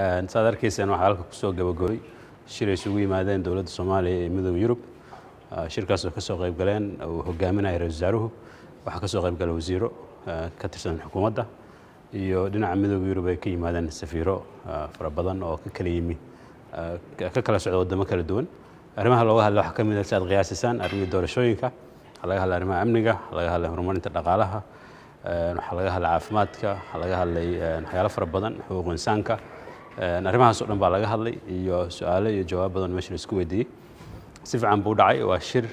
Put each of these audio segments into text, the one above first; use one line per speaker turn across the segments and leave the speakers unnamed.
Saad arkayseen, waxaa halka kusoo gabagobay shir ay isugu yimaadeen dowladda Soomaaliya iyo Midowga Yurub. Shirkaas oo ka soo qayb galeen uu hogaaminaya ra-isul wasaaruhu. Waxaa ka soo qayb galay wasiiro ka tirsan xukuumadda, iyo dhinaca Midowga Yurub ay ka yimaadeen safiiro fara badan oo ka kala yimi, ka kala socda waddamo kala duwan. Arrimaha looga hadlay waxaa ka mid ah, si aad qiyaasaysaan, arrimihii doorashooyinka. Waxaa laga hadlay arrimaha amniga, waxaa laga hadlay horumarinta dhaqaalaha, waxaa laga hadlay caafimaadka, waxaa laga hadlay waxyaalo fara badan, xuquuq insaanka. Arrimahaas oo dhan baa laga hadlay, iyo su-aalo iyo jawaab badan meesha la isku weydiiyey. Si fiican buu u dhacay. Waa shir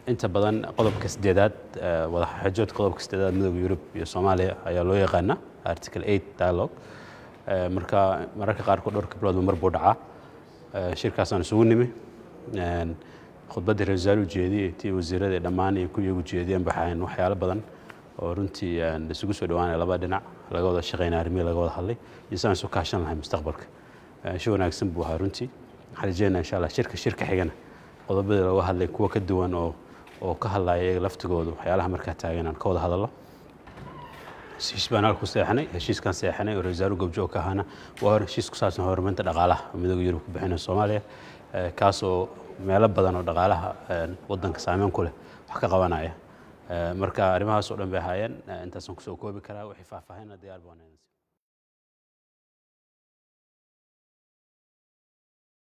inta badan qodobka sideedaad, wadaxaajoodka qodobka sideedaad Midowga Yurub iyo Soomaaliya ayaa loo yaqaana Article 8 dialogue. Marka mararka qaarkood dhowrka biloodba mar buu dhacaa. Shirkaasaan isugu nimi. Khudbaddii ra-isul wasaaruhu jeediyey, tii wasiirada dhammaan iyo kuwii iyagu jeediyeen, baxayn waxyaalo badan oo runtii isugu soo dhawaanaya labada dhinac, laga wada shaqeynaya arrimihii laga wada hadlay iyo sidaan isu kaashan lahay mustaqbalka. Shir wanaagsan buu ahaa runtii. Waxaan rajeynaya, insha Allah, shirka xigana qodobadii looga hadlay kuwa ka duwan oo ka hadlaya iyaga laftigoodu waxyaalaha markaa taagan aan ka wada hadallo. Heshiis baan halku seexanay. Heshiiskan seexanay oo ra-isul wasaaruhu goobjoog ka ahaana waa heshiis ku saabsan horumarinta dhaqaalaha oo Midowga Yurub ku bixinayo Soomaaliya, kaas oo meelo badan oo dhaqaalaha waddanka saameyn ku leh wax ka qabanaya. Marka arrimahaas oo dhan bay ahaayeen. Intaasaan kusoo koobi karaa. Wixii faahfaahinna diyaar baan.